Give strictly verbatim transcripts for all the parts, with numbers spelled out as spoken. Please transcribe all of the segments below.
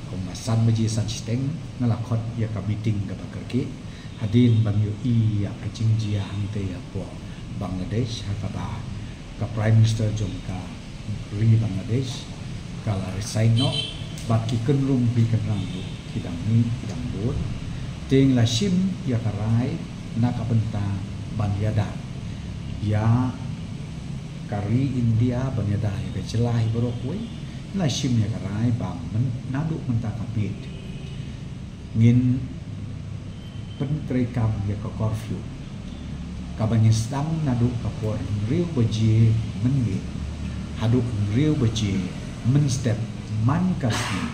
Kumba san baje san shiteng nga la khot ïa ka meeting kaba kyrkieh hadien ban ïohi ïa ka jingjia hangtei hapoh Bangladesh, ha kaba ka Prime Minister jong ka ri Bangladesh ka la resign noh, bad ki kynrum ki kynram ruh ki dang mih ki dang bud. Te nga la shim ïa ka rai na ka bynta ban ïada ïa ka ri India, ban ïada ïa ka jylla hi baroh kawei. Nga la shim ïa ka rai ba myn-, naduh mynta ka miet ngin pyntreikam ïa ka curfew kaba ngin sdang naduh ka por hynriew baje mynmiet haduh hynriew baje mynstep man ka sngi,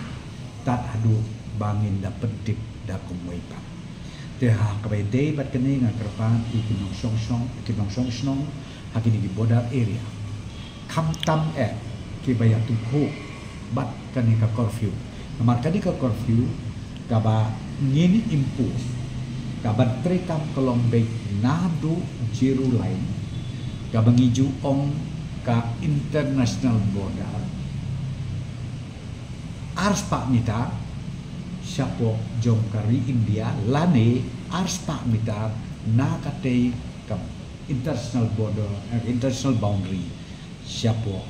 tad haduh ba ngin da pyntip da kumwei pat. Te ha kaba ïadei bad kane nga kyrpad ïa ki nongshong shnong, ki nongshong shnong ha kine ki border area, khamtam eh kiba ïathuh bad kane ka curfew. Namar kane ka curfew kaba ngin impose, kaba treikam ka long beit naduh zero line, kaba ngi ju ong ka international border, arspah mitar shapoh jong ka ri India lane arspah mitar na katei ka international border, eh, international boundary shapoh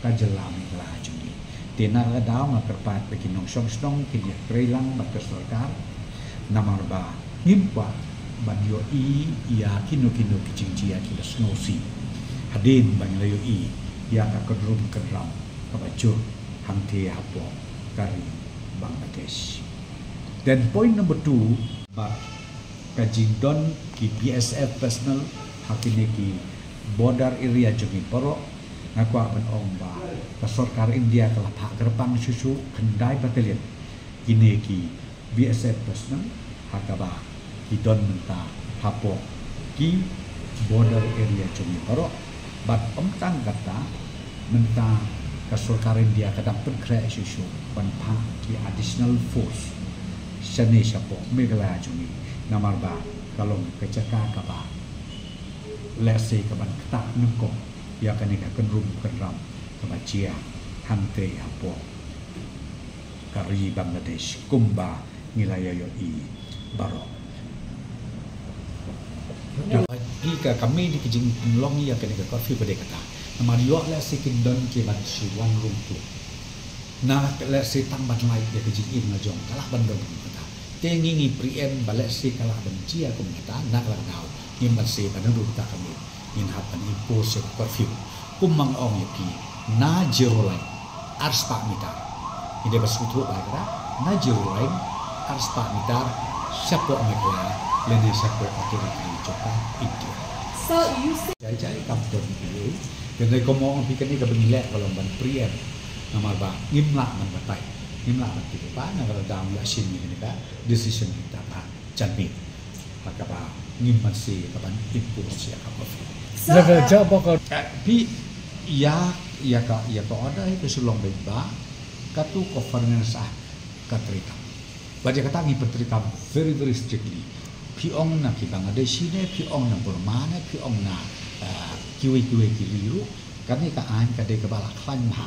ka jylla Meghalaya jong ngi. Te na ka daw nga kyrpad ba ki nongshong shnong kin ïatrei lang bad ka sorkar, namar ba ngim kwah ban ïohi ïa kino kino ki jingjia kiba sngewsih hadien ba ngi la ïohi ïa ka kynrum kynram kaba jur hangtei hapoh ka ri Bangladesh. Then point number two, bad ka jingdon ki B S F personnel ha kine ki border area jong ngi baroh, nga kwah ban ong ba ka sorkar India ka la phah kyrpang shuh shuh khyndai battalion kine ki B S F personnel ha kaba ki don mynta hapoh ki border area jong ngi baroh. Bad ym tang kata, mynta ka sorkar India ka dang pynkhreh shuh shuh ban phah ki additional force shane shapoh Meghalaya jong ngi, namar ba ka long ka jaka kaba lehse ka ban ktah nyngkong ïa kane ka kynrum kynram kaba jia hangtei hapoh ka ri Bangladesh kumba ngi la ïa ïohi baroh. Phi, ka kmie, ki jingpynlong ïa kane ka curfew ka dei kata. Namar ïoh lehse kin don kiban shu wan rung plu. Na lehse tang ban lait ïa ka jingim la jong, ka lah ban don kum kata. Te ngi, ngi preempt ba lehse ka lah ban jia kum kata, na ka la ka daw ngim banse ba naduh kata ka miet ngin hap ban impose ïa ka curfew. Kumba nga ong ïa phi, na zero line arspah mitar. Ngi dei ban sngewthuh ba kata, na zero line arspah mitar shapoh Meghalaya lane shapoh ka territory jong ka India. So you say Jai jai kam don phi. Te ngi kumba ong phi, kane kaba ngi leh ka long ban preempt. Namar ba ngim lah ban batai, ngim lah ban tip ba na ka la daw ngi la shim ïa kane ka decision mynta ka janmiet ha kaba ngim banse ka ban impose ïa ka curfew. Lada jia ba ka Eh, phi, ïa, ïa ka, ïa ka order hi ka shu long beit ba katu ka Foreign Affairs Act ka treikam. Bad ïa kata ngi pyntreikam very, very strictly. Phi ong na ki Bangladeshi ne, phi ong na Burma ne, phi ong na, eh, kiwei kiwei ki ri ruh, kane ka aiñ ka dei kaba la khlaiñ bha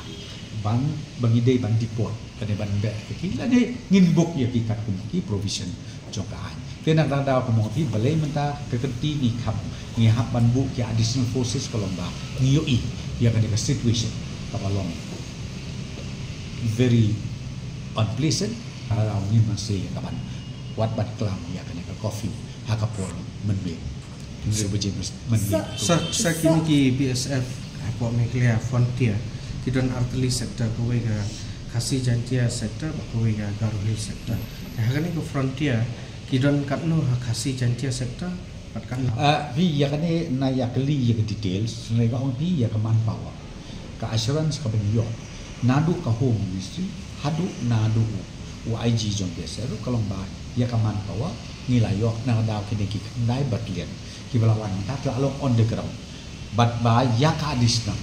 ban, ba ngi dei ban deport lane ban beh ïa ki, lane ngin buk ïa ki katkum ki provision jong ka aiñ. Te na ka daw kumba ong phi, balei mynta ka kynti ngi kham, ngi hap ban buh ki additional forces ka long ba ngi ïohi ïa kane ka situation kaba long very unpleasant. Ka daw ngim banse ïa ka ban wad ban klam ïa kane ka curfew ha ka por mynmiet. Hynriew baje mynmiet. Sa, sa kine ki B S F hapoh Meghalaya frontier ki don artylli sector, kawei ka Khasi Jaintia sector bad kawei ka Garo Hill sector. Te ha kane ka frontier ki don katno ha Khasi Jaintia sector bad katno? Ah, phi, ïa kane nga ïa kylli ïa ka details, nga ong phi ïa ka manpower. Ka assurance kaba ngi ïoh naduh ka Home Ministry haduh naduh u I G jong B S F ruh ka long ba ïa ka manpower ngi la ïoh na ka daw kine ki khyndai battalion kiba la wan mynta ki la long on the ground. Bad ba ïa ka additional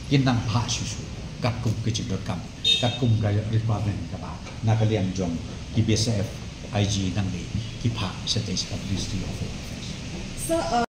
kin nang phah shuh shuh katkum ka jingdonkam, katkum ka requirement kaba na ka liang jong ki B S F, I G nangne ki phah shatei sha ka Ministry of Home Affairs.